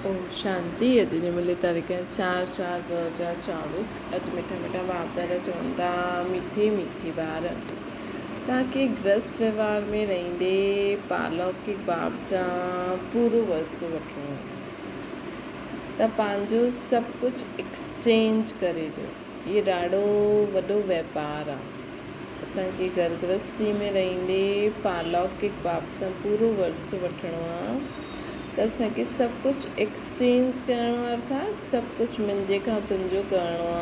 اوم شانتي اڄ جي ملي تاريخ 4/4/2024 اڄ مٺا مٺا ڀاوتارا چون ٿا مٺي مٺي ٻار توهان کي گرهست وهنوار ۾ رهندي پالوڪڪ باب سان پورو ورثو وٺڻو آهي ته پنهنجو سڀ ڪجهه ايڪسچينج ڪري ڏيو هي ڏاڍو وڏو ويپار آهي اسان کي گهر گرهستي ۾ رهندي پالوڪڪ باب سان پورو ورثو وٺڻو آهي ته اسان کي سڀ ڪجهه ايڪسچينج ڪرڻو آ ارٿات سڀ ڪجهه منهنجي کان تنهنجو ڪرڻو آ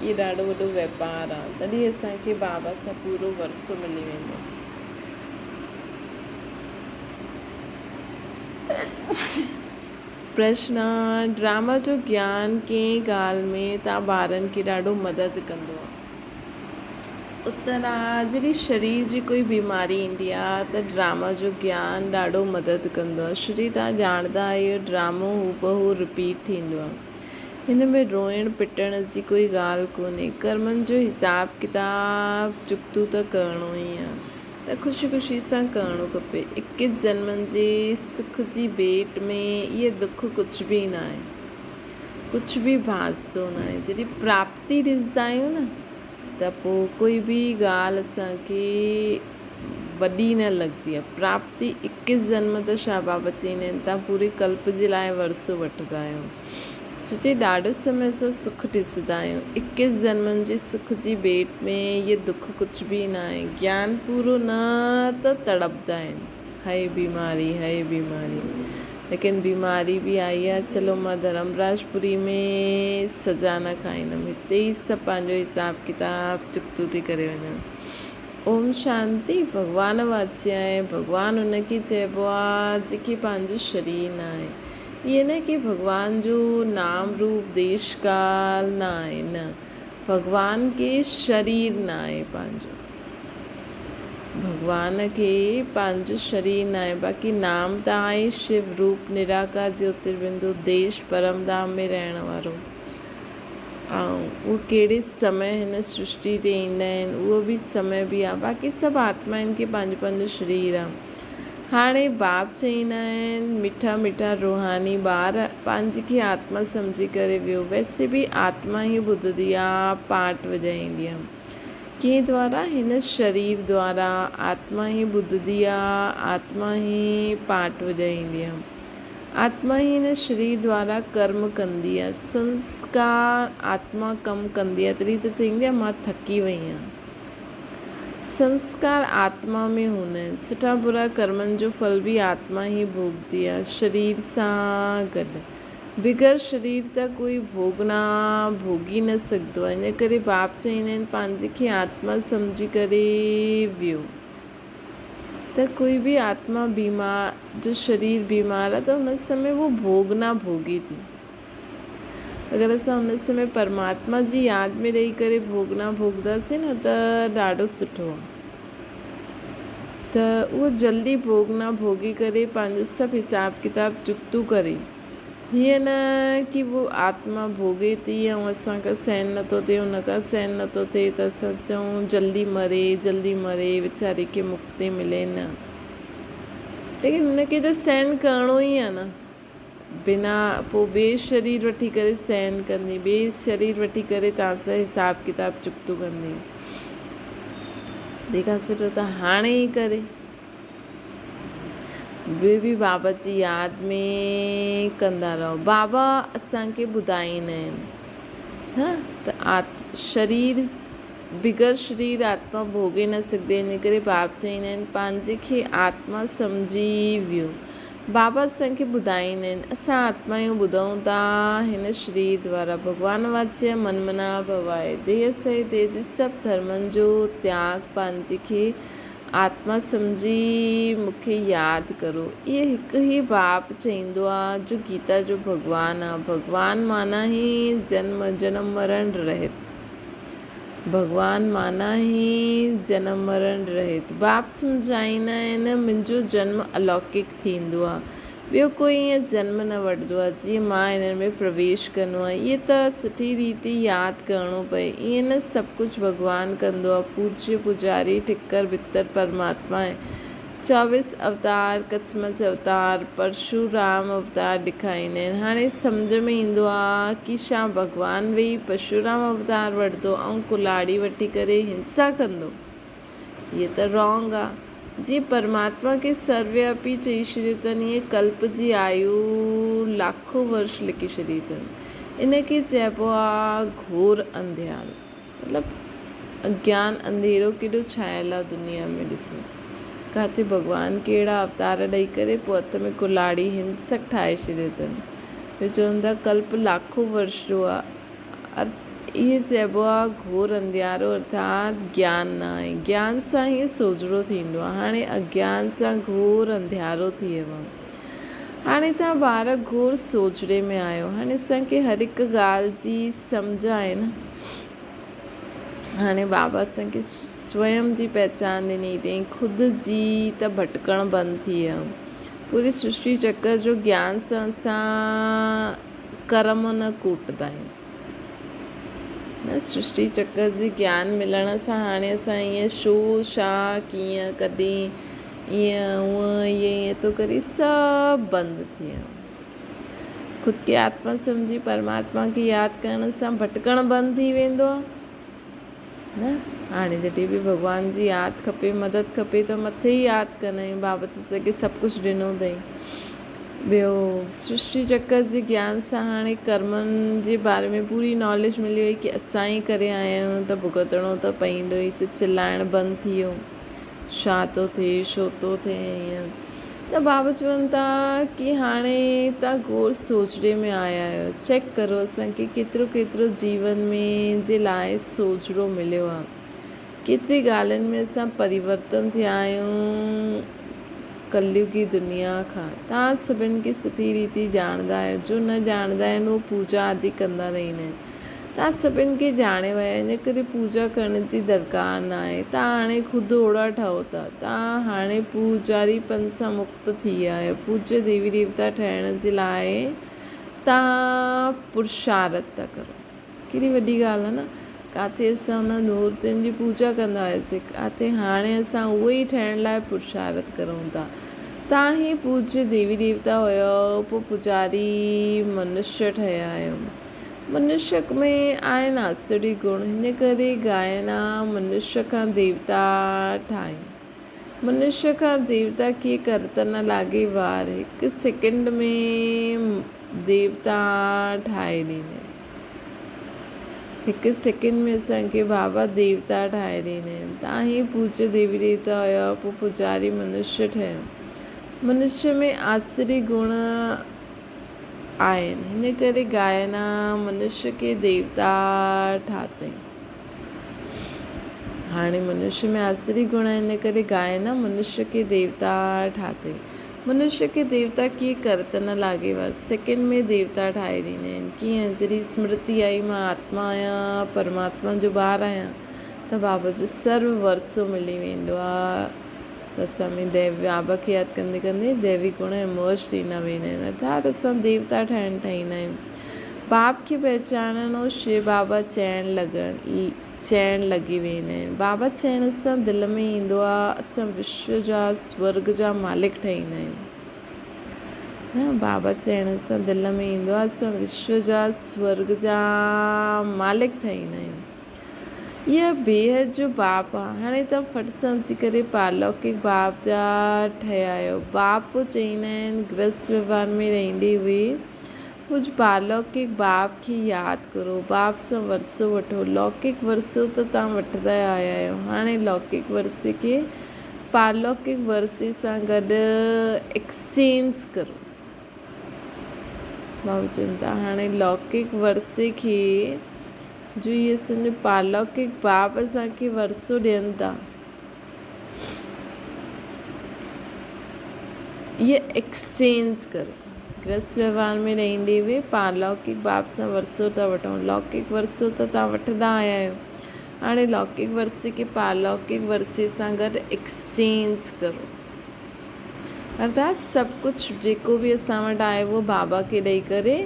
اهو ڏاڍو وڏو ويپار آ تڏهن اسان کي بابا سان پورو ورثو ملي ويندو. پرشن، ڊراما جو گيان ڪنهن ڳالهه ۾ تان ٻارن کي ڏاڍو مدد ڪندو آ؟ اتر، جڏهن شرير جي ڪوئي بيماري ايندي آ ته ڊراما جو گيان ڏاڍو مدد ڪندو آ. شري توهان ڄاڻندا آهيو ڊرامو هوبهو رپيٽ ٿيندو آ. هن ۾ روئڻ پٽڻ جي ڪوئي ڳالهه ڪونهي. ڪرمن جو حساب ڪتاب چڪتو ته ڪرڻو ئي آ ته خوشي خوشي سان ڪرڻو کپي. اڪيس جنمن جي سک جي ڀيٽ ۾ اهي دک ڪجهه به ناهي. ڪجهه به ڀانسندو ناهي. جڏهن پراپتي ڏسندا آهيون نه ته پوء ڪوئي به ڳالهه اسان کي وڏي نه لڳندي آهي. پراپتي اڪيس جنم ته شاهه بابا چئيندا آهن توهان پوري ڪلپ جي لاء ورثو وٺندا آهيو. ڇو ته ڏاڍو سمي اسان سک ڏسندا آهيون. اڪيس جنمن جي سک جي ڀيٽ ۾ اهي دک ڪجهه به ناهي. گيان پورو نه ته تڙپندا آهن. هئي بيماري هئي بيماري ليڪن بيماري به آئي آ چلو مان ڌرمراج پوري ۾ سزا نه کائيندم هتي ئي سڀ پنهنجو حساب ڪتاب چڪتو ٿي ڪري وڃان اوم شانتي ڀڳوان واچي آهي ڀڳوان ان کي چئبو آ جيڪي پنهنجو شرير نه آهي ائين نه ڪي ڀڳوان جو نام روپ ديش ڪال نه آهي نه ڀڳوان کي شرير نه آهي پنهنجو ڀڳوان کي پنهنجو شرير ناهي باقي نام ته آهي شو روپ نراڪار جيوتربندو ديش پرم ڌام ۾ رهڻ وارو ۽ اهو ڪهڙي سمي هن سرشٽي تي ايندا آهن اهو به سمي به آهي باقي سڀ آتمائن کي پنهنجو پنهنجو شرير آهي هاڻي باپ چئيندا آهن مٺا مٺا روحاني ٻار پنهنجي کي آتما سمجهي ڪري ويو ويسي به آتما ئي ٻڌندي آهي پاٽ وڄائيندي آهي ڪنهن دوارا؟ هن شرير دوارا. آتما ئي ٻڌندي آ، آتما ئي پاٽ وڄائيندي آ. آتما ئي هن شرير دوارا ڪرم ڪندي آ. سنسڪار آتما ڪم ڪندي آ، تڏهن ته چئيندي آ مان ٿڪي وئي آهيان. سنسڪار آتما ۾ هوندا آهن. سٺا برا ڪرمن جو ڦل به آتما ئي ڀوڳندي آ، شرير سان گڏ. بغير شرير ته ڪوئي ڀوڳنا ڀوڳي نه سگهندو آهي، ان ڪري باپ چئيندا آهن پنهنجي کي آتما سمجهي ڪري ويهو ته ڪوئي به آتما بيمار جو شرير بيمار آهي ته ان سمي هو ڀوڳنا ڀوڳي ٿي. اگر اسان ان سمي پرماتما جي ياد ۾ رهي ڪري ڀوڳنا ڀوڳنداسين نه ته ڏاڍو سٺو آهي. ته اهو جلدي ڀوڳنا ڀوڳي ڪري پنهنجو سڀ حساب ڪتاب چڪتو ڪري. هيئن نه ڪي هو آتما ڀوڳي ٿي ۽ اسان کان سهن نٿو ٿئي هن کان سهن نٿو ٿئي ته اسان چئون جلدي مري جلدي مري ويچاري کي مڪتي ملي نه ليڪن هن کي ته سهن ڪرڻو ئي آهي نه بنا پوء ٻئي شرير وٺي ڪري سهن ڪندي، ٻئي شرير وٺي ڪري توهان سان حساب ڪتاب چڪتو ڪندي. تنهن کان سٺو ته هاڻي ئي ڪري. ٻيو به بابا جي ياد ۾ ڪندا رهو. بابا اسان کي ٻڌائيندا آهن نه ته آت شرير بغير شرير آتما ڀوڳي نه سگهندي ان ڪري باب چئيندا آهن پنهنجي کي آتما سمجهي ويو. بابا اسان کي ٻڌائيندا آهن، اسان آتمايون ٻڌون ٿا هن شرير دوارا ڀڳوان واچيه من منا ڀوائي ديهه سهت ديهه جي سڀ ڌرمن جو تياڳ پنهنجي کي آتما سمجهي مون کي ياد ڪرو. اهي هڪ ئي باپ چئيندو آ جو گيتا جو ڀڳوان آ. ڀڳوان معنيٰ ئي جنم جنم مرڻ رهت. ڀڳوان معنيٰ ئي جنم مرڻ رهت. باپ سمجهائيندا آهن، منهنجو جنم الوڪڪ ٿيندو آهي. ٻيو ڪوئي ائين جنم نه وٺندو آهي، جيئن مان انهن ۾ پرويش ڪندو آهيان. اهي ته سٺي ريت ياد ڪرڻو پئي. ائين نه سڀ ڪجهه ڀڳوان ڪندو آهي. پوڄيه پوڄاري ٺڪر ڀتر پرماتما آهي. چويس اوتار، ڪچمچ اوتار، پرشورام اوتار ڏيکاريندا آهن. هاڻي سمجهه ۾ ايندو آ ڪي ڇا ڀڳوان ويهي پرشورام اوتار وٺندو ۽ ڪلاڙي وٺي ڪري هنسا ڪندو؟ هيء ته رانگ آ. جيئن پرماتما کي سروياپي چئي ڇڏيو اٿن ائين ڪلپ جي آيو لاکو ورش لکي ڇڏي اٿن. ان کي چئبو آ گهور انڌيارو. مطلب اگيان انڌيرو ڪيڏو ڇانيل آ دنيا ۾ ڏسو ڪاٿي ڀڳوان ڪهڙا اوتار ڏئي ڪري پوء هٿ ۾ ڪلاڙي هنسڪ ٺاهي ڇڏي اٿن. ٻيو چون ٿا ڪلپ لاکو ورش جو آ. اهي چئبو آ گهور انڌيارو ارٿات گيان نه آهي. گيان سان ئي سوجهرو ٿيندو آ. هاڻي اگيان سان گهور انڌيارو ٿي ويو آ. هاڻي توهان ٻار گهور سوجهري ۾ آهيو. هاڻي اسان کي هر هڪ ڳالهه جي سمجهه آهي نه. هاڻي بابا اسان کي سويم جي پهچان ڏني اٿئي. خود جي ته ڀٽڪڻ بند ٿي ويو. پوري سرشٽي چڪر جو گيان سان اسان ڪرم نه ڪوٽندا آهيون. نه سرشٽي چڪر جي گيان ملڻ سان هاڻي اسان ائين ڇو، ڇا، ڪيئن، ڪڏهن، ائين، هونء، ائين، ائين ٿو ڪري سڀ بند ٿي ويو. خود کي آتما سمجهي پرماتما کي ياد ڪرڻ سان ڀٽڪڻ بند ٿي ويندو آهي نه. هاڻي جڏهن به ڀڳوان جي ياد کپي، مدد کپي ته مٿي ئي ياد ڪندا آهيون، بابا ته اسان کي سڀ ڪجهه ڏنو اٿئي. ٻيو سرشٽي چڪر جي گيان سان هاڻي ڪرمن جي باري ۾ پوري ناليج ملي وئي ڪي اسان ئي ڪري آيا آهيون ته ڀڳتڻو ته پئيندو ئي ته چلائڻ بند ٿي ويو. ڇا ٿو ٿئي ڇو ٿو ٿئي ائين ته بابا چون ٿا ڪي هاڻي تان گهور سوجهري ۾ آيا آهيو چيڪ ڪرو اسان کي ڪيترو ڪيترو جيون ۾ جي لاء سوجهرو مليو آهي ڪيتري ڳالهين ۾ اسان پريورتن ٿيا آهيون ڪليوگي دنيا کان تان سڀن کي سٺي ريتي ڄاڻندا آهيو جو نه ڄاڻندا آهن اهو پوجا آدي ڪندا رهندا آهن توهان سڀن کي ڄاڻي ويا آهيو ان ڪري پوڄا ڪرڻ جي درڪار ناهي. توهان هاڻي خود اوڙا ٺهو ٿا. توهان هاڻي پوڄاري پن سان مڪت ٿي ويا آهيو. پوڄيه ديوي ديوتا ٺهڻ جي لاء توهان پرشارٿ ٿا ڪرو. ڪيڏي وڏي ڳالهه آهي نه. ڪاٿي اسان انهن مورتين جي پوڄا ڪندا هياسين، ڪاٿي هاڻي اسان اهي ئي ٺهڻ لاء پرشارٿ ڪرون ٿا. توهان ئي پوڄيه ديوي ديوتا هيؤ، پوء پوڄاري منشيه ٺهيا آهيو. منشيء ۾ آهن آسري گڻ، هن ڪري گائنا منشيء کان ديوتا ٺاهين. منشيء کان ديوتا ڪيئن ڪر ته نه لاڳي وار، هڪ سيڪنڊ ۾ ديوتا ٺاهي ڏيندين. هڪ سيڪنڊ ۾ اسان کي بابا ديوتا ٺاهي ڏيندين. تان هي پوڄ ديوي ديوتا هيا، پوء پوڄاري منشيء ٺهيا. منشيء ۾ آسري گڻ آهن، هن ڪري گائنا منشيء کي ديوتا ٺاتائين. هاڻي منشيء ۾ آسري گڻ آهن، ان ڪري گائنا منشيء کي ديوتا ٺاتائين. منشيء کي ديوتا ڪيئن ڪر ته نه لاڳي وس سيڪنڊ ۾ ديوتا ٺاهي ڏيندا آهن. ڪيئن؟ جڏهن سمرتي آئي مان آتما آهيان، پرماتما جو ٻار آهيان ته بابا جو سرو ورثو ملي ويندو آهي. ته اسان ۾ ديو بابا کي ياد ڪندي ڪندي ديوي گڻ ۽ موج ٿيندا ويندا آهن ارٿات اسان ديوتا ٺاهڻ ٺاهيندا آهيون. باپ کي پهچانڻ او شو بابا چئڻ لڳڻ چئڻ لڳي ويندا آهن. بابا چئڻ سان دل ۾ ايندو آهي اسان وشو جا سورڳ جا مالڪ ٺهيندا آهيون. نه بابا چئڻ سان دل ۾ ايندو آهي اسان وشو جا سورڳ جا مالڪ ٺهيندا آهيون. اها بيحد جو باپ آ. هاڻي توهان ڦٽ سان اچي ڪري پارلوڪڪ باپ جا ٺهيا آهيو. باپ پوء چئيندا آهن گرهست وهنوار ۾ رهندي هئي ڪجهه پارلوڪڪ باپ کي ياد ڪرو. باپ سان ورثو وٺو. لوڪڪ ورثو ته توهان وٺندا آيا آهيو. هاڻي لوڪڪ ورثي کي پارلوڪڪ ورثي سان گڏ ايڪسچينج ڪرو. بابا چون ٿا هاڻي لوڪڪ ورثي کي جو اهي اسان جو پارلوڪڪ باپ اسان کي ورثو ڏين ٿا اهي ايڪسچينج ڪرو گرهست وهنوار ۾ رهندي به پارلوڪڪ باپ سان ورثو ٿا وٺون لوڪڪ ورثو ته توهان وٺندا آيا آهيو هاڻي لوڪڪ ورثي کي پارلوڪڪ ورثي سان گڏ ايڪسچينج ڪرو ارٿات سڀ ڪجهه جيڪو به اسان وٽ آهي اهو بابا کي ڏئي ڪري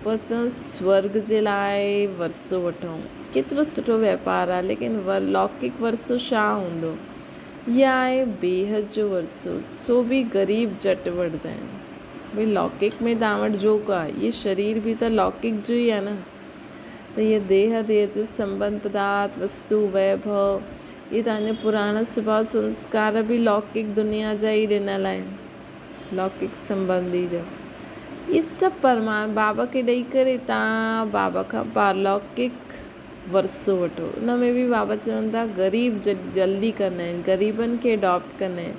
پوء اسان سورڳ جي لاء ورثو وٺون. ڪيترو سٺو واپار آهي ليڪن لوڪڪ ورثو ڇا هوندو؟ هي آهي بيحد جو ورثو، سو به غريب جٽ وٺندا آهن. ڀئي لوڪڪ ۾ توهان وٽ جو ڪو آهي، هي شرير به ته لوڪڪ جو ئي آهي نه. ته هيء ديهه ديهه جو سنٻنڌ پدارٿ، وستو، ويڀو، اهي توهان جا پراڻا سڀاء سنسڪار به لوڪڪ دنيا جا ئي ڏنل آهن. لوڪڪ سنٻنڌي جا. اهي سڀ پرما بابا کي ڏئي ڪري توهان بابا کان پارلوڪڪ ورثو وٺو. ان ۾ به بابا چون ٿا غريب جلدي ڪندا آهن، غريبن کي اڊاپٽ ڪندا آهن.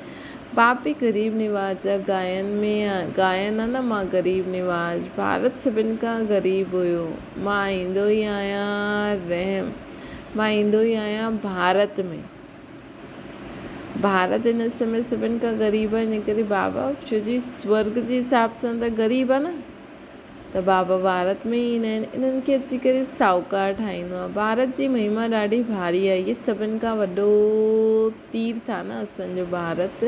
باپ به غريب نواز جا گائن ۾ گائن آ نه مان غريب نواز، ڀارت سڀن کان غريب هيو، مان ايندو ئي آهيان رحم، مان ايندو ئي آهيان ڀارت ۾. ڀارت هن سمي سڀن کان غريب آهي ان ڪري بابا ڇو جي سورگ جي حساب سان ته غريب آ نه. ته بابا ڀارت ۾ ئي ايندا آهن انهن کي اچي ڪري ساهوڪار ٺاهيندو آهي ڀارت جي مهما ڏاڍي ڀاري آهي هي سڀن کان وڏو تيرٿ آهي نه اسان جو ڀارت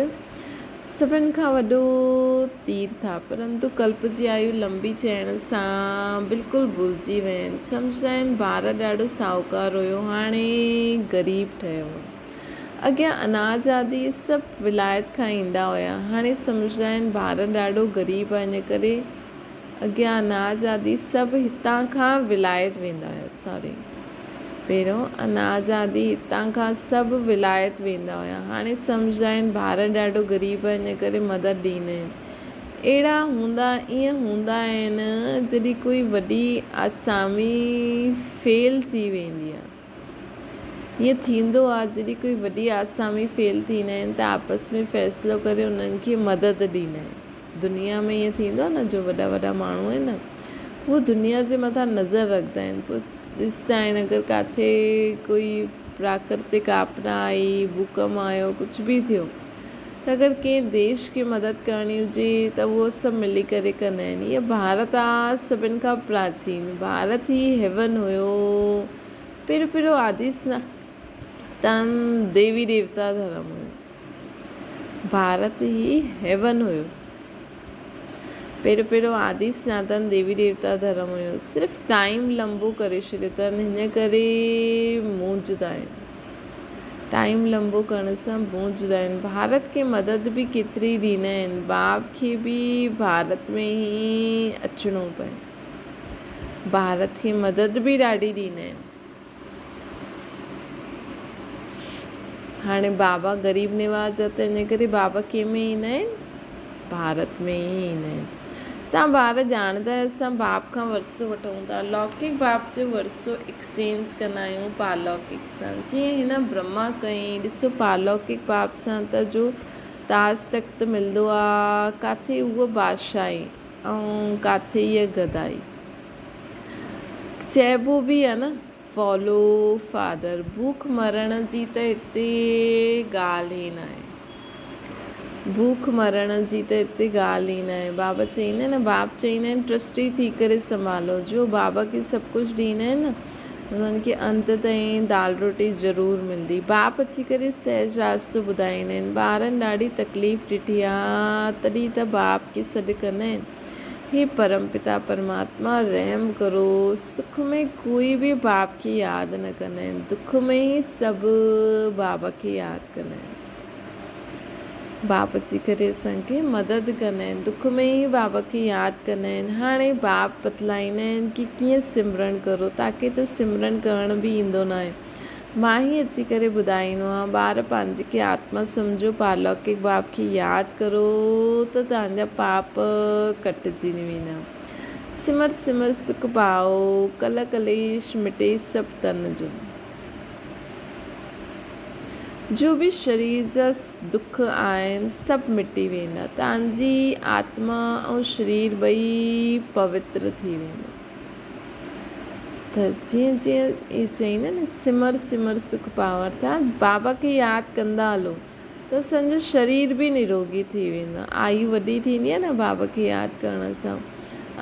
سڀن کان وڏو تيرٿ آهي پرنتو ڪلپ جي آيو لمبي چئڻ سان بلڪل ڀلجي ويا آهن سمجهندا آهن ڀارت ڏاڍو ساهوڪار هيو هاڻي غريب ٺهيو آهي اڳيان اناج آدي سڀ ولايت کان ايندا هيا، هاڻي سمجهندا آهن ڀارت ڏاڍو غريب آهي ان ڪري اڳيان اناج آدي سڀ هتان کان ولايت ويندا هيا سوري پهريون اناج آدي هتان کان سڀ ولايت ويندا هيا هاڻي سمجهندا آهن ڀارت ڏاڍو غريب آهي ان ڪري مدد ڏيندا آهن اهڙا هوندا ائين هوندا آهن جڏهن ڪوئي وڏي آسامي فيل ٿي ويندي آهي. ائين ٿيندو آ جڏهن ڪوئي وڏي آسامي فيل ٿيندا آهن ته آپس ۾ فيصلو ڪري انهن کي مدد ڏيندا آهن دنيا ۾ ائين ٿيندو آ نه جو وڏا وڏا ماڻهو آهن نه اهو دنيا جي مٿان نظر رکندا آهن پوء ڏسندا آهن اگر ڪاٿي ڪوئي پراڪرتڪ آپدا آئي ڀوڪم آيو ڪجهه به ٿيو ته اگر ڪنهن ديش کي مدد ڪرڻي هجي ته اهو سڀ ملي ڪري ڪندا آهن. هيء ڀارت آ سڀن کان پراچين. ڀارت ئي هيون هيو. پهريون پهريون آدي سناتن ديوي ديوتا ڌرم هيو. ڀارت ئي هيون هيو. پهريون پهريون آدي سناتن ديوي ديوتا ڌرم هيو. صرف ٽائيم لمبو ڪري ڇڏيو اٿن هن ڪري مونجهندا آهن. ٽائيم لمبو ڪرڻ سان بونجهندا آهن. ڀارت کي مدد به ڪيتري ڏيندا آهن. باپ کي به ڀارت ۾ ئي اچڻو پئي. ڀارت کي مدد به ڏاڍي ڏيندا آهن. هاڻي بابا غريب نواز آهي ته ان ڪري بابا ڪنهن ۾ ايندا آهن؟ ڀارت ۾ ئي ايندا آهن. توهان ٻار ڄاڻندا آهيو اسان باپ کان ورثو وٺون ٿا. لوڪڪ باپ جو ورثو ايڪسچينج ڪندا آهيون پارلوڪڪ سان. جيئن هن برهما ڪئي. ڏسو پارلوڪڪ باپ سان ته جو تاج تخت ملندو آ، ڪاٿي اهو بادشاهي ۽ ڪاٿي هيء گدائي. چئبو به آ نه فالو فادر. بک مرڻ جي ته هتي ڳالهه ئي ناهي. بک مرڻ جي ته هتي ڳالهه ئي ناهي. بابا چئيندا آهن نه، باپ چئيندا آهن ٽرسٽي ٿي ڪري سنڀالو. جو بابا کي سڀ ڪجهه ڏيندا آهن نه، انهن کي انت تائين دال روٽي ضرور ملندي. باپ اچي ڪري سهج راستو ٻڌائيندا آهن. ٻارن ڏاڍي تڪليف ڏٺي آ، تڏهن ته باپ کي سڏ ڪندا آهن. هي پرم پتا پرماتما رحم ڪرو. سک ۾ ڪوئي به باپ کي ياد نه ڪندا آهن، دک ۾ ئي سڀ بابا کي ياد ڪندا آهن. باپ اچي ڪري اسان کي مدد ڪندا آهن، دک ۾ ئي بابا کي ياد ڪندا آهن. هاڻي باپ بتلائيندا آهن ڪي ڪيئن سمرڻ ڪرو، تاڪي ته سمرڻ ڪرڻ به ايندو ناهي. مان ئي اچي ڪري ٻڌائيندو آهيان، ٻار پنهنجي کي آتما سمجهو، پارلوڪڪ باپ کي ياد ڪرو ته توهان جا پاپ ڪٽجي ويندا. سمر سمر سک پائو، ڪل ڪليش مٽي سڀ تن جو. جو به شرير جا دک آهن سڀ مٽي ويندا. توهان جي آتما ۽ شرير ٻئي پوتر ٿي ويندا. ته جيئن جيئن اهي چئيندا نه سمر سمر سک پاور ٿا بابا کي ياد ڪندا هلو ته اسان جو شرير به نروڳي ٿي ويندو. آيو وڏي ٿيندي آهي نه بابا کي ياد ڪرڻ سان.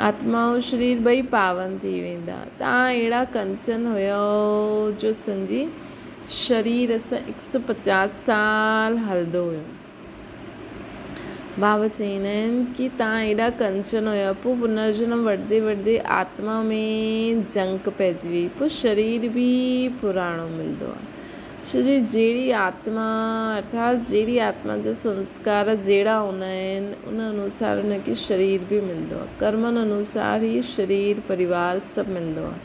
آتما ۽ شرير ٻئي پاون ٿي ويندا. توهان اهڙا ڪنچن هيؤ جو سنجي شرير سان هڪ سؤ پچاس سال هلندو هيو. بابا چئيندا آهن ڪي توهان ايڏا ڪنچن هيؤ پوء پنرجنم وٺندي وٺندي آتما ۾ جنڪ پئجي وئي پوء شرير به پراڻو ملندو آهي. ڇو جو جهڙي آتما ارٿات جهڙي آتما جا سنسڪار جهڙا هوندا آهن ان انوسار ان کي شرير به ملندو آهي. ڪرمن انوسار ئي شرير، پريوار سڀ ملندو آهي.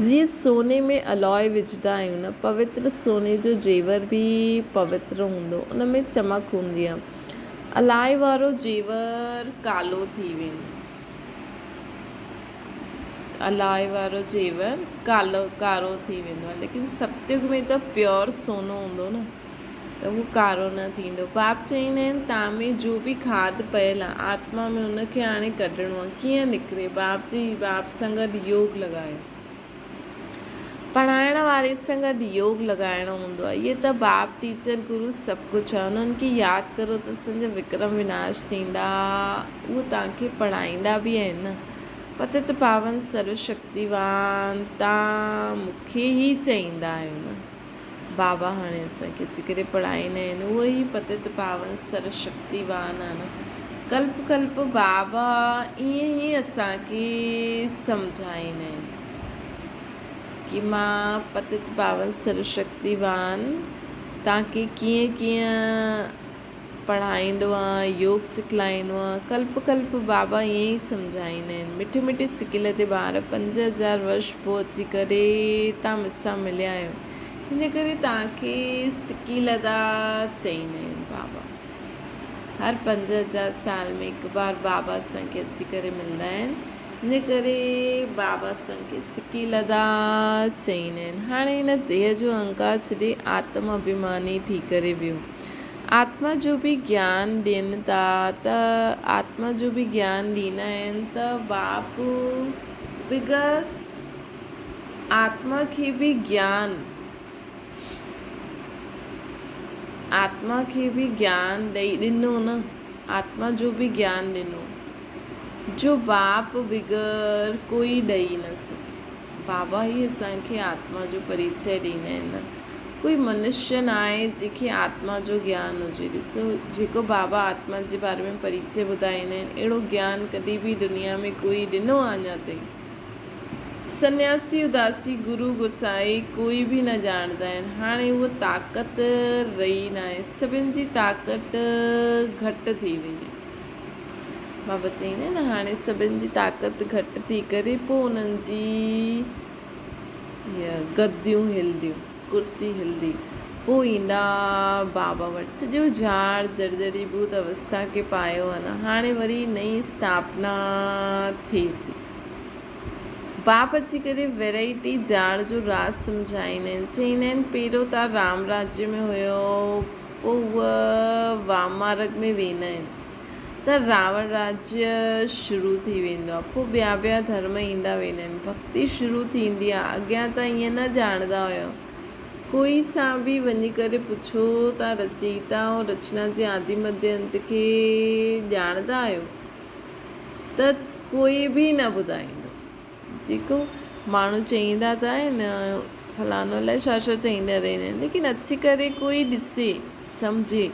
جيئن سوني ۾ الوء وجهندا آهيون نه، پوتر سوني جو زيور به پوتر هوندو، ان ۾ چمڪ هوندي آهي. الائي وارو زيور ڪالو ٿي ويندو. الائي وارو زيور ڪالو ڪارو ٿي ويندو آهي ليڪن ستيگ ۾ ته پيور سونو هوندو نه ته اهو ڪارو نه ٿيندو. باپ چئيندا آهن تان ۾ جو به کاڌ پيل آهي آتما ۾ ان کي هاڻي ڪڍڻو آهي ڪيئن نڪري باپ جي باپ سان گڏ يوگ لڳايو. پڙهائڻ واري سان گڏ يوگ لڳائڻو هوندو آهي. اهي ته باپ، ٽيچر، گرو سڀ ڪجهه آهي. انهن کي ياد ڪرو ته اسان جا وڪرم وناش ٿيندا. اهي توهان کي پڙهائيندا به آهن نه. پتت پاون سرو شڪتيوان توهان مون کي ئي چئيندا آهيو نه. بابا هاڻي اسان کي اچي ڪري پڙهائيندا آهن. اهو ئي پتت پاون سرو شڪتيوان آهي نه. ڪلپ ڪلپ بابا ائين ئي اسان کي سمجهائيندا آهن ڪي مان پتت پاون سرو شڪتيوان توهان کي ڪيئن ڪيئن پڙهائيندو آهيان، يوگ سکلائيندو آهيان. ڪلپ ڪلپ بابا ائين ئي سمجهائيندا آهن. مٺي مٺي سڪل تي ٻار 5000 ورش پوء اچي ڪري توهان مون سان مليا آهيو، ان ڪري توهان کي سڪيلدا چئيندا آهن بابا. هر 5000 سال ۾ هڪ بار بابا اسان کي اچي ڪري ملندا آهن، ان ڪري بابا اسان کي سڪيلدا چئيندا آهن. هاڻي هن ديهه جو اهنڪار ڇڏي آتم اڀيماني ٿي ڪري ويو. آتما جو به گيان ڏين ٿا ته آتما جو به گيان ڏيندا آهن ته باپ بغير آتما کي به گيان آتما کي به گيان ڏئي ڏنو نه آتما جو به گيان ڏنو جو باپ بغير ڪوئي ڏئي نه سگهي. بابا ئي اسان کي آتما جو پريچئه ڏيندا آهن نه ڪوئي منشيه نه آهي جنهن کي آتما جو گيان هجي. ڏسو جيڪو بابا آتما جي باري ۾ پريچئه ٻڌائيندا آهن اهڙو گيان ڪڏهن به دنيا ۾ ڪوئي ڏنو آهي اڃا تائين؟ سنياسي اداسي گرو گوسائي ڪوئي به نه ڄاڻندا آهن. هاڻي اها طاقت رهي ناهي. سڀن جي طاقت گهٽ ٿي وئي آهي. بابا چئيندا آهن نه هاڻي سڀن جي طاقت گهٽ ٿي ڪري پوء انهن جي هيء گديون هلنديون، ڪرسي هلندي، پوء ايندا بابا وٽ. سڄو جهاڙ جرجري ڀوت اوسٿا کي پايو آهي نه هاڻي وري نئين اسٿاپنا ٿئي ٿي. باپ اچي ڪري ويرائٽي جاڙ جو راز سمجهائيندا آهن. چئيندا آهن پهريون تان رام راجيه ۾ هيو پوء هوء وام مارگ ۾ ويندا آهن ته راوڻ راجيه شروع ٿي ويندو آهي. پوء ٻيا ٻيا ڌرم ايندا ويندا آهن. ڀڳتي شروع ٿيندي آهي. اڳيان ته ائين نه ڄاڻندا هيا. ڪوئي سان به وڃي ڪري پڇو تان رچيتا ۽ رچنا جي آدي مڌيه انت کي ڄاڻندا آهيو؟ ته ڪوئي به نه ٻڌائيندو. جيڪو ماڻهو چئيندا ته آهن فلاڻو الائي ڇا ڇا چئيندا رهندا آهن ليڪن اچي ڪري ڪوئي ڏسي سمجهي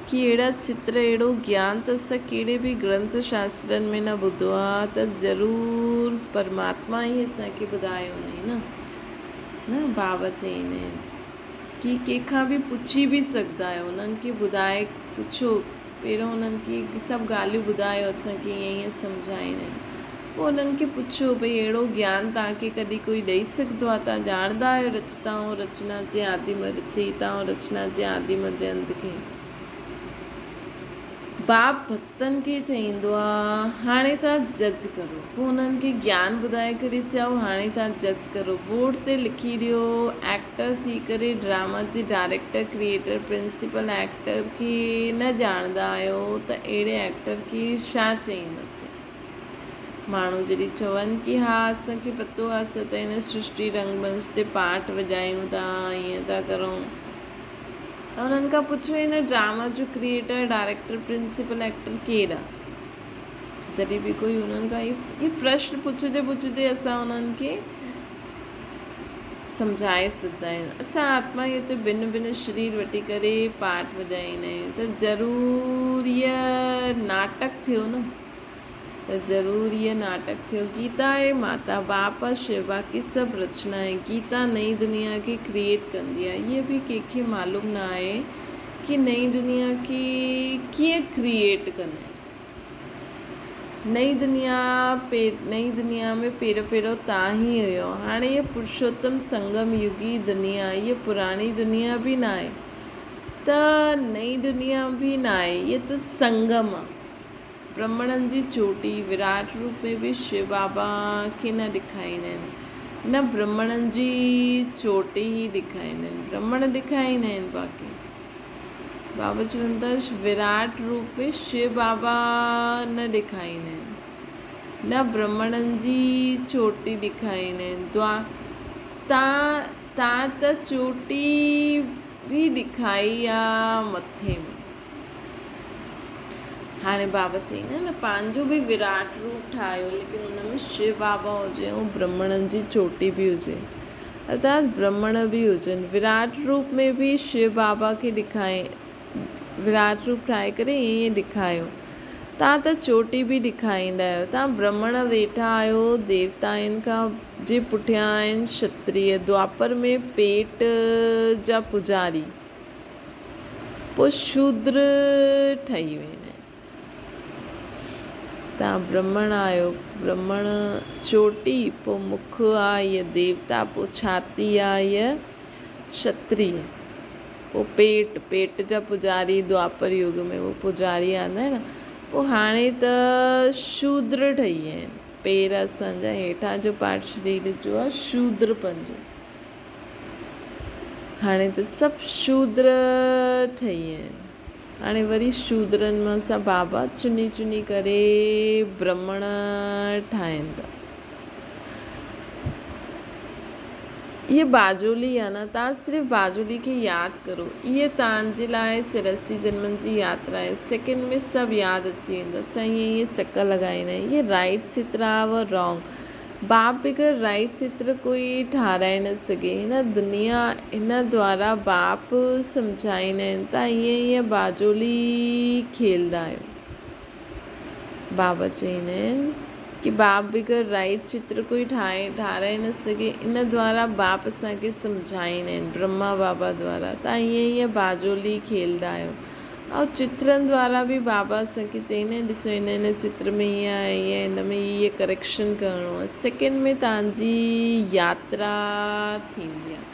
ڪي اهڙا چتر اهڙو گيان ته اسان ڪهڙي به گرنٿ شاسترن ۾ نه ٻڌو آهي ته ضرور پرماتما ئي اسان کي ٻڌايو هوندائين نه نه بابا چئيندا آهن ڪي ڪنهن کان به پڇي به سگهندا آهيو انهن کي ٻڌائي پڇو پهريون انهن کي سڀ ڳالهيون ٻڌايو اسان کي ائين ائين سمجهائين آهن پوء انهن کي پڇيو ڀئي اهڙو گيان توهان کي ڪڏهن ڪوئي ڏئي سگهندو آهي توهان ڄاڻندا آهيو رچتا ۽ رچنا جي آدي رچيتا ۽ رچنا جي آدي مڌيه انت کي باپ ڀڳتن کي چئيندو آ هاڻي توهان جج ڪرو. پوء انهن کي گيان ٻڌائي ڪري چئو هاڻي توهان جج ڪرو. بورڊ تي لکي ڏيو ايڪٽر ٿي ڪري ڊراما جي ڊائريڪٽر، ڪريئيٽر، پرنسپل ايڪٽر کي نه ڄاڻندا آهيو ته اهڙي ايڪٽر کي ڇا چئينداسين. ماڻهو جڏهن چون ڪي ها اسان کي پتو آ اسان ته هن سرشٽي رنگ منچ تي پارٽ وڄايون ٿا ائين ٿا ڪرون. انهن کان پڇيو هن ڊراما جو ڪريئيٽر، ڊائريڪٽر، پرنسپل ايڪٽر ڪير آ؟ جڏهن به ڪوئي انهن کان هي پرشن پڇندي پڇندي اسان انهن کي سمجهائي سگهندا آهيون. اسان آتما ئي اتي ڀن ڀن شرير وٺي ڪري پاٺ وڄائيندا آهيون ته ضرور هيء ناٽڪ ٿيو نه. ته ضرور هيء ناٽڪ ٿيو. گيتا آهي ماتا، باپ آ شو، باقي سڀ رچنا آهي. گيتا نئين دنيا کي ڪريئيٽ ڪندي آهي. هيء به ڪنهن کي معلوم نه آهي ڪي نئين دنيا کي ڪيئن ڪريئيٽ ڪندا آهن. نئين دنيا نئين دنيا ۾ پهريون پهريون تان ئي هيو. هاڻي هيء پرشوتم سنگم يگي دنيا، هيء پراڻي دنيا به ناهي ته نئين دنيا به ناهي، هيء ته سنگم آ. برهمڻن جي چوٽي وراٽ روپ ۾ به شو بابا کي نه ڏکائيندا آهن، نه برهمڻن جي چوٽي ئي ڏکائيندا آهن، برهمڻ ڏکائيندا آهن باقي بابا چون ٿا وراٽ روپ ۾ شو بابا نه ڏکائيندا آهن، نه برهمڻن جي چوٽي ڏکائيندا آهن، دعا تان تان ته چوٽي به ڏکائي آ مٿي ۾. هاڻي بابا چئي نه پنهنجو به وراٽ روپ ٺاهيو ليڪن ان ۾ شو بابا هجي ۽ برهمڻن جي چوٽي به هجي ارٿات برهمڻ به هجن وراٽ روپ ۾ به شو بابا کي ڏکائي وراٽ روپ ٺاهي ڪري ائين ائين ڏکايو تان ته چوٽي به ڏکائيندا آهيو تان برهمڻ ويٺا آهيو ديوتائن کان جي پٺيان آهن شتريه دوآپر ۾ پيٽ جا پوڄاري پوء شودر ٺهي ويندا آهن. توهان برهمڻ آهيو، برهمڻ چوٽي، پوء مک آ هيء ديوتا، پوء ڇاتي آ هيء شتريه، پوء پيٽ، پيٽ جا پوڄاري دوآپر يگ ۾ اهي پوڄاري آندا آهن نه، پوء هاڻي ته شودر ٺهي ويا آهن. پير اسان جا هيٺان جو پارٽ شرير جو آ شودرپن جو. هاڻي ته سڀ شودر ٺهي ويا آهن. هاڻي وري شودرن مان سان بابا چني چني ڪري برهمڻ ٺاهين ٿا. هيء باجولي آهي نه، توهان صرف باجولي کي ياد ڪرو. هيء توهان جي لاء 84 جنمن جي ياترا آهي. سيڪنڊ ۾ سڀ ياد اچي ويندو. اسان ائين ائين چڪر لڳائيندا آهيون. هيء رائيٽ چتر آهي و رانگ. باپ بغير رائٽ چتر ڪوئي ٺاراهي نه سگهي. هن دنيا هن دوارا باپ سمجهائيندا آهن ته ائين ائين باجولي کيلدا آهيو. بابا چئيندا آهن ڪي باپ بغير رائٽ چتر ڪوئي ٺاهي ٺاراهي نه سگهي. ان دوارا باپ اسان کي سمجهائيندا آهن برهما بابا دوارا ته ائين ائين باجولي کيلدا آهيو. ۽ چترن دوارا به بابا اسان کي چئيندا آهن ڏسو هن هن چتر ۾ هيئن آهي هيئن هن ۾ هي هي ڪريڪشن ڪرڻو آهي سيڪنڊ ۾ توهان جي ياترا ٿيندي آهي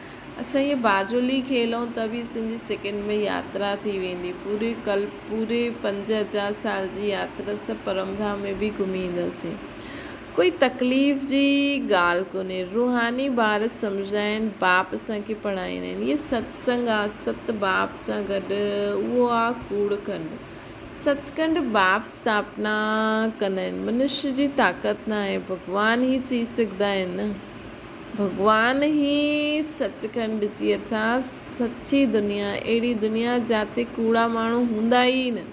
اسان هيء باجولي کيلون ته به اسان جي سيڪنڊ ۾ ياترا ٿي ويندي پوري ڪلپ پوري 5000 سال جي ياترا سڀ پرم ڌام ۾ به گهمي اينداسين ڪوئي تڪليف جي ڳالهه ڪونهي. روحاني ٻار سمجهندا آهن باپ اسان کي پڙهائيندا آهن. هيء ستسنگ آ ست باپ سان گڏ اهو آ ڪوڙ کنڊ. سچکنڊ باپ اسٿاپنا ڪندا آهن. منش جي طاقت نه آهي. ڀڳوان ئي چئي سگهندا آهن نه. ڀڳوان ئي سچکنڊ جي ارٿات سچي دنيا اهڙي دنيا جاتي ڪوڙا ماڻهو هوندا ئي نه.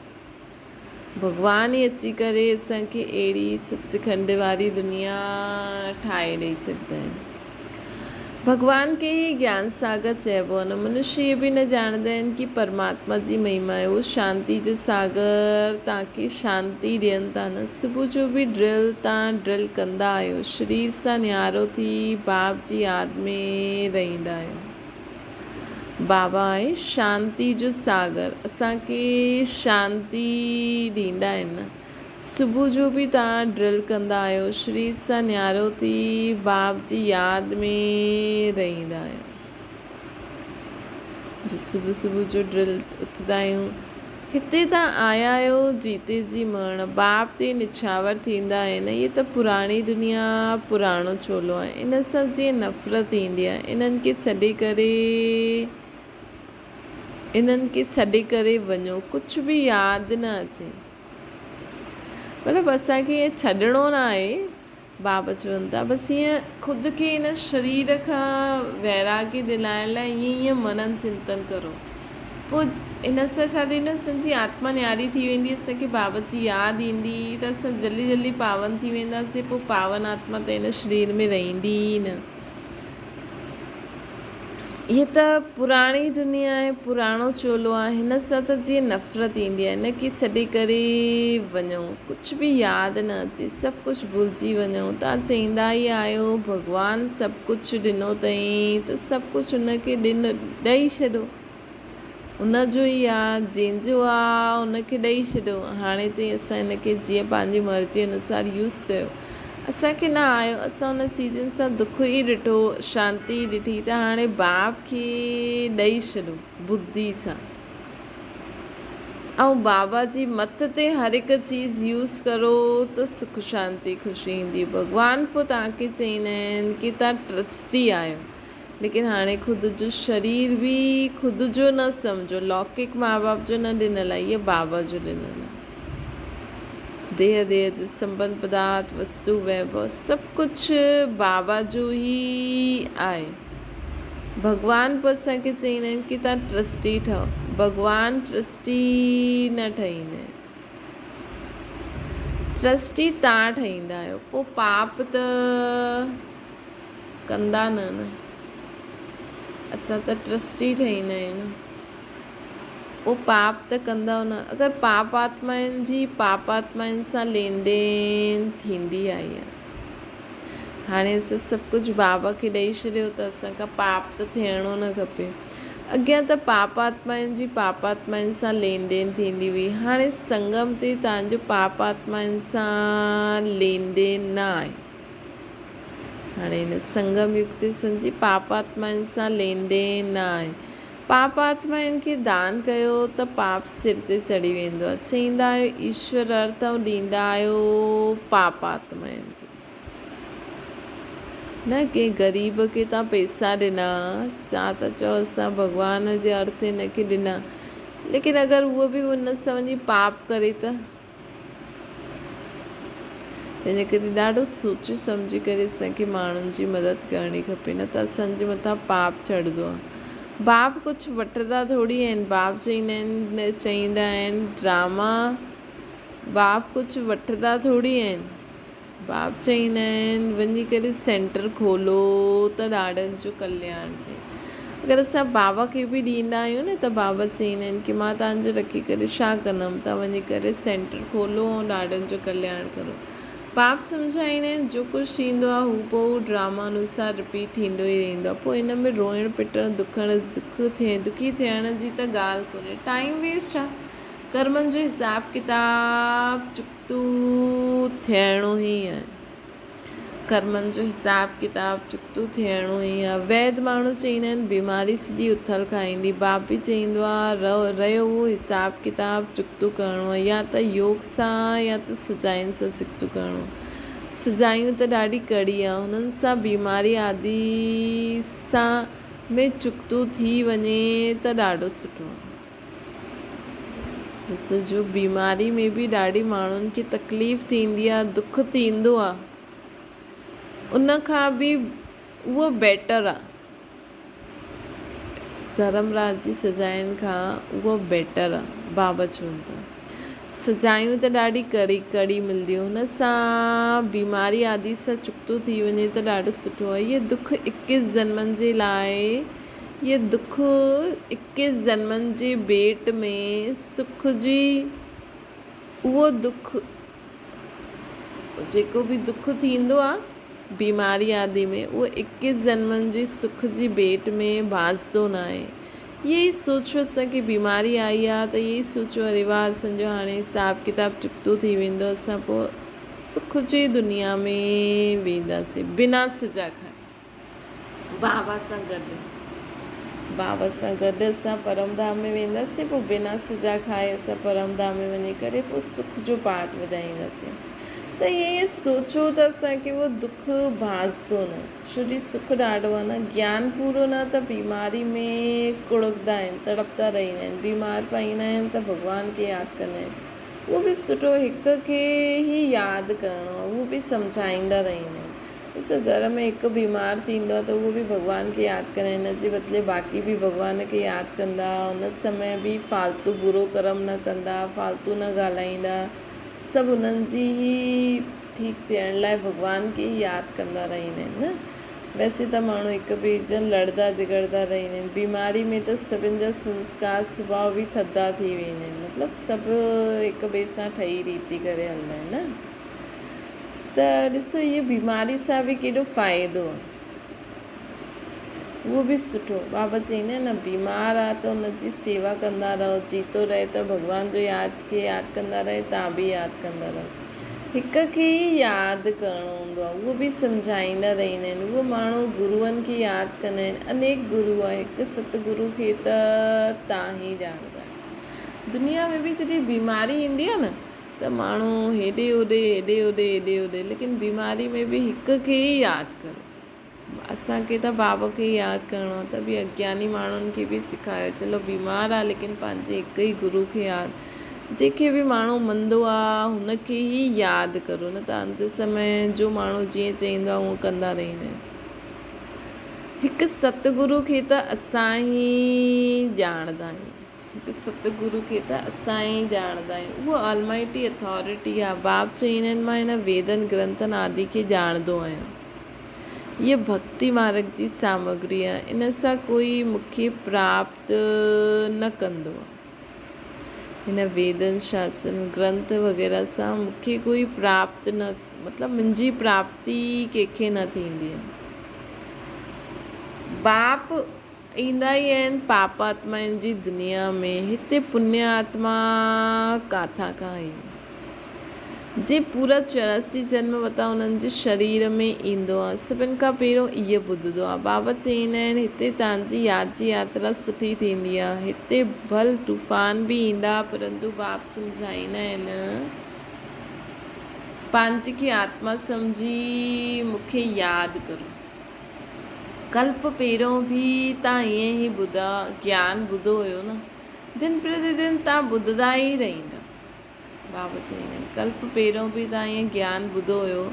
ڀڳوان ئي اچي ڪري اسان کي اهڙي سچ کنڊ واري دنيا ٺاهي ڏئي سگهندا آهن. ڀڳوان کي ئي گيان ساگر چئبو آهي. منش اهي به نه ڄاڻندا آهن ڪي پرماتما جي مهما آهي. اهو شانتي جو ساگر توهان کي شانتي ڏين ٿا نه. صبح جو به ڊرل تان ڊرل ڪندا آهيو. شرير سان نيارو ٿي باپ جي ياد ۾ رهندا آهيو. بابا آهي شانتي جو ساگر اسان کي شانتي ڏيندا آهن نه صبح جو به توهان ڊرل ڪندا آهيو شرير سان نيارو ٿي باب جي ياد ۾ رهندا آهيو جو صبح صبح جو ڊرل اٿندا آهيون هتي تان آيا آهيو جيتي جي مئڻ باپ تي نڇاور ٿيندا آهن. هيء ته پراڻي دنيا پراڻو چولو آهي. ان سان جيئن نفرت ايندي آهي. انهن کي ڇڏي ڪري انهن کي ڇڏي ڪري وڃو. ڪجهه به ياد نه اچي. مطلب اسان کي ائين ڇڏڻو نه آهي. بابا چون ٿا بس ائين خود کي هن شرير کان ويراڳي ڏلائڻ لاء ائين ائين منن چنتن ڪرو. پوء ان سان ڇا ٿيندو اسان جي آتما نياري ٿي ويندي اسان کي بابا جي ياد ايندي ته اسان جلدي جلدي پاون ٿي وينداسين پوء پاون آتما ته هن شرير ۾ رهندي ئي نه. هيء ته پراڻي دنيا آهي، پراڻو چولو آهي، هن سان ته جيئن نفرت ايندي آهي، هن کي ڇڏي ڪري وڃو، ڪجهه به ياد نه اچي، سڀ ڪجهه ڀلجي وڃو. توهان چئيندا ئي آهيو، ڀڳوان سڀ ڪجهه ڏنو اٿئي ته سڀ ڪجهه هن کي ڏئي ڇڏو. ان جو ئي آ، جنهن جو آ، ان کي ڏئي ڇڏيو. هاڻي تائين اسان ان کي جيئن پنهنجي مرضيء انوسار يوز ڪيو. اسان کي نه آيو. اسان ان چيزن سان دک ئي ڏٺو، اشانتي ئي ڏٺي ته هاڻي باپ کي ڏئي ڇڏو ٻڌي سان. ۽ بابا جي مت تي هر هڪ چيز يوز ڪرو ته سک شانتي خوشي ايندي. ڀڳوان پوء توهان کي چئيندا آهن ڪي توهان ٽرسٽي آهيو. ليڪن هاڻي خود جو شرير به خود جو نه سمجهو، لوڪڪ ماء باپ جو نه ڏنل آهي، هيء بابا جو ڏنل آهي. ديهه ديهه جو سنٻنڌ پدارٿ، وستو، ويڀو سڀ ڪجهه بابا جو ئي آهي. ڀڳوان به اسان کي چئيندا آهن ڪي توهان ٽرسٽي ٺهو. ڀڳوان ٽرسٽي نه ٺهيندا آهن. ٽرسٽي توهان ٺهيندا آهيو. پوء پاپ ته ڪندا نه نه. اسان ته ٽرسٽي ٺهيندا آهيون نه. پوء پاپ ته ڪندؤ نه. اگر پاپ آتمائن جي پاپ آتمائن سان لين دين ٿيندي آئي آهي. هاڻي اسان سڀ ڪجهه بابا کي ڏئي ڇڏيو ته اسان کان پاپ ته ٿيڻو نه کپي. اڳيان ته پاپ آتمائن جي پاپ آتمائن سان لين دين ٿيندي هئي. هاڻي سنگم تي توهان جو پاپ آتمائن سان لين دين نه آهي. هاڻي هن سنگم يگ تي سمجهي پاپ آتمائن سان لين دين نه آهي. پاپ آتمائن کي دان ڪيو ته پاپ سر تي چڙهي ويندو آهي. چئيندا آهيو ايشور ارٿ ۽ ڏيندا آهيو پاپ آتمائن کي. نه ڪنهن غريب کي توهان پئسا ڏنا ڇا ٿا چئو اسان ڀڳوان جي ارٿ هن کي ڏنا ليڪن اگر اهو به ان سان وڃي پاپ ڪري ته. تنهن ڪري ڏاڍو سوچي سمجهي ڪري اسان کي ماڻهن جي مدد ڪرڻي کپي نه ته اسان جي مٿان پاپ چڙهندو آهي. باپ ڪجهه وٺندا ٿوري آهن باپ چئيندا آهن چئيندا آهن ڊراما باپ ڪجهه وٺندا ٿوري آهن باپ چئيندا آهن وڃي ڪري سينٽر کولو ته ڏاڍن جو ڪلياڻ ٿئي. اگر اسان بابا کي به ڏيندا آهيون نه ته بابا چئيندا آهن ڪي مان توهان جو رکي ڪري ڇا ڪندم توهان وڃي ڪري سينٽر کولو ۽ ڏاڍن جو ڪلياڻ ڪرو. باپ سمجهائيندا آهن جو ڪجهه ٿيندو آهي هو بهو ڊراما انوسار رپيٽ ٿيندو ئي رهندو آهي پوء ان ۾ روئڻ پٽڻ دکڻ دک ٿئي دکي ٿيڻ جي ته ڳالهه ڪونهي ٽائيم ويسٽ آهي ڪرمن جو حساب ڪتاب چڪ چڪتو ٿيڻو ئي آهي. ڪرمن جو حساب ڪتاب چڪتو ٿيڻو ئي آهي. ويد ماڻهو چئيندا آهن بيماري سڄي اٿل کائيندي. باپ به چئيندو آهي رهيو اهو حساب ڪتاب چڪتو ڪرڻو آهي يا ته يوگ سان يا ته سزائن سان چڪتو ڪرڻو آهي. سزايون ته ڏاڍي ڪڙي آهي. هنن سان بيماري آدي سان ۾ چڪتو ٿي وڃي ته ڏاڍو سٺو آهي. ڏسو جو بيماري ۾ به ڏاڍي ماڻهن کي تڪليف ٿيندي آ دک ٿيندو آ ان کان به اهو بيٽر آ ڌرم راج جي سزائن کان اهو بيٽر آ بابا چون ٿا سزايون ته ڏاڍي ڪڙي ڪڙي ملديون هن سان بيماري آدي سان چڪتو ٿي وڃي ته ڏاڍو سٺو آ اهي دک اڪيس جنمن جي لاء اهي دک اڪيس جنمن جي ڀيٽ ۾ سک جي اهو دک جيڪو به دک ٿيندو آ بيماري آدي ۾ اهو اڪيس جنمن جي سک جي ڀيٽ ۾ ڀانئجندو ناهي. اهي ئي سوچيو اسان کي بيماري آئي آ ته اهي ئي سوچيو اري واهه اسان جو هاڻي حساب ڪتاب چڪتو ٿي ويندو اسان پوء سک جي دنيا ۾ وينداسين بنا سزا کائي. بابا سان گڏ بابا سان گڏ اسان پرم ڌام ۾ وينداسين پوء بنا سزا کائي اسان پرم ڌام ۾ وڃي ڪري پوء سک جو پاٺ ٻڌائينداسين ته ائين سوچو ته اسان کي اهو دک ڀانئجندو نه ڇو جي سک ڏاڍو آهي نه گيان پورو نه ته بيماري ۾ ڪڙڪندا آهن تڙپندا رهندا آهن بيمار پئيندا آهن ته ڀڳوان کي ياد ڪندا آهن اهو به سٺو هڪ کي ئي ياد ڪرڻو آهي اهو به سمجهائيندا رهندا آهن ڏسو گهر ۾ هڪ بيمار ٿيندو آهي ته اهو به ڀڳوان کي ياد ڪري ان جي بدلي باقي به ڀڳوان کي ياد ڪندا ان سمي به فالتو برو ڪرم نه ڪندا فالتو نه ڳالهائيندا سڀ انهن جي ئي ٺيڪ ٿيڻ لاء ڀڳوان کي ئي ياد ڪندا رهندا آهن نه ويسي ته ماڻهو هڪ ٻئي جا لڙدا جهڳڙدا رهندا آهن. بيماري ۾ ته سڀن جا سنسڪار سڀاء به ٿڌا ٿي ويندا آهن. مطلب سڀ هڪ ٻئي سان ٺهي ريتي ڪري هلندا آهن نه. ته ڏسو هيء بيماري سان به ڪيڏو فائدو آهي. اهو به سٺو. بابا چئيندا آهن نه بيمار آ ته ان جي سيوا ڪندا رهو، جيتو رهي ته ڀڳوان جو ياد کي ياد ڪندا رهي تان به ياد ڪندا رهو. هڪ کي ئي ياد ڪرڻو هوندو آ اهو به سمجهائيندا رهندا آهن. اهو ماڻهو گروئن کي ياد ڪندا آهن. انيڪ گرو آ هڪ ستگرو کي ته تان ئي ڄاڻندا آهيو. دنيا ۾ به جڏهن بيماري ايندي آ نه ته ماڻهو هيڏي هوڏي هيڏي هوڏي هيڏي هوڏي ليڪن بيماري ۾ به هڪ کي ئي ياد ڪرو. اسان کي ته بابا کي ئي ياد ڪرڻو آهي ته به اگياني ماڻهن کي به سيکاريو چلو بيمار آهي ليڪن پنهنجي هڪ ئي گرو کي ياد جنهن کي به ماڻهو مندو آهي هن کي ئي ياد ڪرو نه ته انت سمي جو ماڻهو جيئن چئيندو آهي اونئن ڪندا رهندا آهيون هڪ ستگرو کي ته اسان ئي ڄاڻندا آهيون هڪ ستگرو کي ته اسان ئي ڄاڻندا آهيون. اهو آلمائٽي اٿارٽي آهي. باب چئين آهن مان هن ويدن، گرنٿن آدي کي ڄاڻندو آهيان. هيء ڀڳتي مارڳ جي سامگري آهي. ان سان ڪوئي مون کي پراپت نه ڪندو آهي. هن ويدن، شاسترن، گرنٿ وغيره سان مون کي ڪوئي پراپت نه مطلب منهنجي پراپتي ڪنهن کي نه ٿيندي آهي. باپ ايندا ئي آهن پاپ آتمائن جي دنيا ۾ هتي پڃ آتما ڪاٿان کان آئي جي پورا 84 جنم وتا انهن جي شرير ۾ ايندو آ سڀن کان پهريون اهي ٻڌدو آ بابا چئيندا آهن هتي تان جي ياد جي ياترا سٺي ٿيندي آ هتي ڀل طوفان به ايندا پرنتو باپ سمجهائيندا آهن پنهنجي کي آتما سمجهي مون کي ياد ڪرو. ڪلپ پهريون به تان ائين ئي ٻڌا گيان ٻڌو هيو نه دن پرتي دن تان ٻڌدا ئي رهيندا بابا چئيندا آهن ڪلپ پهريون به تان ائين گيان ٻڌو هيو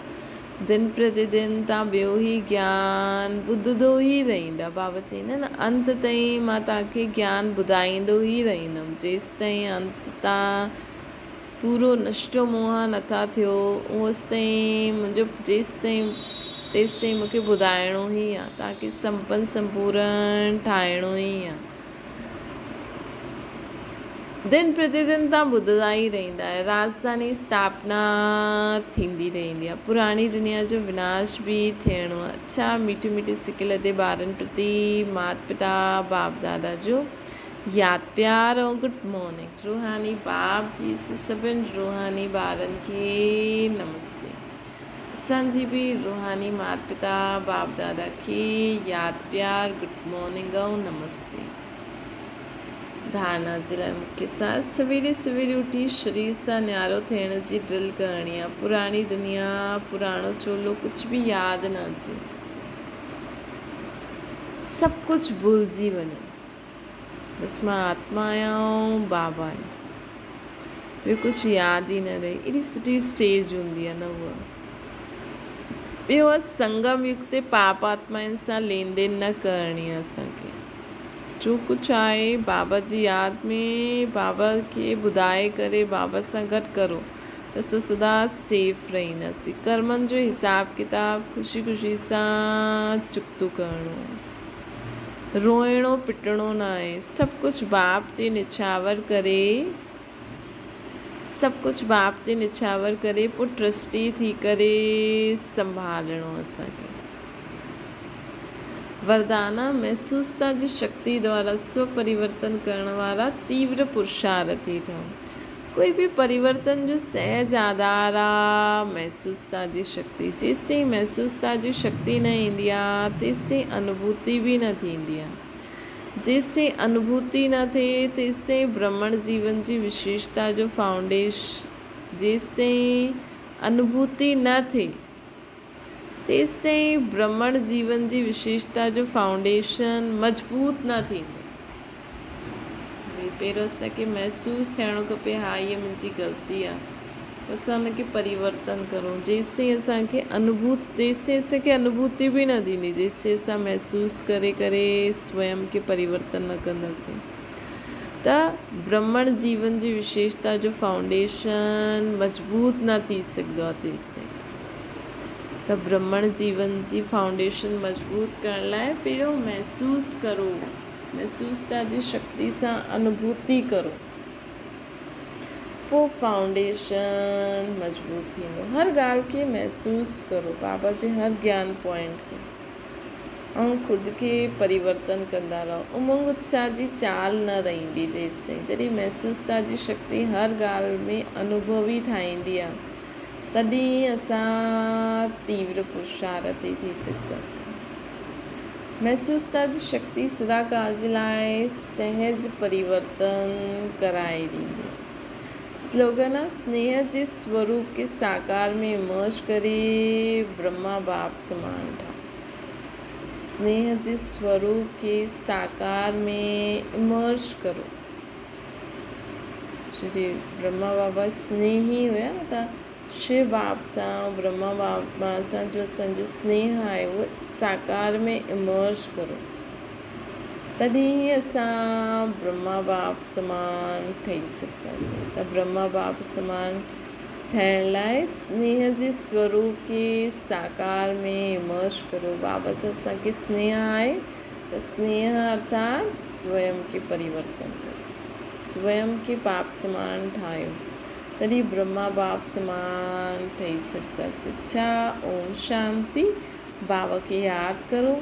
دن پرتي دن تان ٻيو ئي گيان ٻڌدو ئي رهيندا بابا چئيندا آهن انت تائين مان تان کي گيان ٻڌائيندو ئي رهيندم جيستائين انت تان پورو نشٽو موهان نٿا ٿيو اوستائين منهنجو جيستائين تيستائين مون کي ٻڌائڻو ئي آ توهان کي سمپن سمپورن ٺاهڻو ئي آ دن پرتي دن توهان ٻڌندا ئي رهندا آهيو راجڌاني اسٿاپنا ٿيندي رهندي آ پراڻي دنيا جو وناش به ٿيڻو آ اڇا ميٺي ميٺي سڪ لڌي ٻارن پرتي مات پتا باپ دادا جو ياد پيار ۽ گڊ مارننگ روحاني باپ جي سڀن روحاني ٻارن کي نمستي اسان جي به روحاني مات پتا باپ دادا کي ياد پيار گڊ مارننگ ۽ نمستي. ڌارنا جي لاء مکيه ساز سويري سويري اٿي شرير سان نيارو ٿيڻ جي ڊرل ڪرڻي آ پراڻي دنيا پراڻو چولو ڪجهه به ياد نه اچي سڀ ڪجهه ڀلجي وڃو. بس مان آتما آهيان ۽ بابا آهيان. ٻيو ڪجهه ياد ئي نه رهي. ايڏي سٺي اسٽيج هوندي آهي نه اها. ٻيو آهي سنگم يگ تي پاپ آتمائن سان لين دين نه ڪرڻي آهي اسان کي. جو ڪجهه آهي بابا جي ياد ۾ بابا کي ٻڌائي ڪري بابا سان گڏ ڪرو ته اسان سدا سيف رهنداسين. ڪرمن جو حساب ڪتاب خوشي خوشي سان چڪتو ڪرڻو آهي. روئڻو پٽڻو ناهي. سڀ ڪجهه باپ تي نڇاور ڪري سڀ ڪجهه باپ تي نڇاور ڪري پوء ٽرسٽي ٿي ڪري سنڀالڻو اسان کي. وردانا، محسوستا جي شڪتي دوارا سو پريورتن ڪرڻ وارا تيور پرشارٿي ٺهو. ڪوئي به پريورتن جو سهج آڌار آ محسوستا جي شڪتي. جيستائين محسوستا جي شڪتي نه ايندي آ تيستائين انوڀوتي به نه ٿيندي آ. جيستائين انوڀوتي نه ٿئي تيستائين برهمڻ جيون جي وشيشتا جو فائونڊيش جيستائين انوڀوتي نه ٿئي تيستائين برهمڻ جيون جي وشيشتا جو فائونڊيشن مضبوط نه ٿيندو. ڀئي پهريون اسان کي محسوس ٿيڻو کپي ها هيء منهنجي غلطي آهي پوء اسان ان کي پريورتن ڪرون جيستائين اسان کي انوڀوت تيستائين اسان کي انوڀوتي به نه ٿيندي جيستائين اسان محسوس ڪري ڪري سويم کي پريورتن نه ڪنداسين ته برهمڻ جيون جي وشيشتا جو فائونڊيشن مضبوط نه ٿي سگهندو آهي تيستائين. ته برهمڻ جيون جي فائونڊيشن مضبوط ڪرڻ لاء پهريون محسوس ڪرو، محسوستا جي شڪتي سان انوڀوتي ڪرو، پوء فائونڊيشن مضبوط ٿيندو. هر ڳالهه کي محسوس ڪرو، بابا جي هر گيان پوائنٽ کي ۽ خود کي پريورتن ڪندا رهو. امنگ اتساهه جي چال نه رهندي جيستائين جڏهن محسوستا جي شڪتي هر ڳالهه ۾ انوڀوي ٺاهيندي آهي. تڏهن اسان تيور پرشارٿي ٿي سگهنداسين. محسوستا جي شڪتي سدا ڪال جي لاء سهج پريورتن ڪرائي ڏيندي آهي. سلوگن آ سنيهه جي سوروپ کي ساڪار ۾ مرج ڪري برهما باپ سمان ٺاهه. سنيهه جي سوروپ کي ساڪار ۾ امرج ڪرو. شري برهما بابا سنيهي هيا نه ته شو باب سان برهما بابا سان جو اسان جو سنيهه آهي اهو ساڪار ۾ امرج ڪرو تڏهن ئي اسان برهما باب سمان ٺهي سگهنداسين ته برهما باب سمان ٺهڻ لاء سنيهه جي سوروپ کي ساڪار ۾ امرج ڪرو بابا سان اسان کي سنيهه آهي ته سنيهه ارٿات سويم کي پريورتن ڪريو، سويم کي پاپ سمان ٺاهيو، تڏهن برهما باپ سمان ٺهي سگهنداسين. ڇا اوم شانتي بابا کي ياد ڪرو.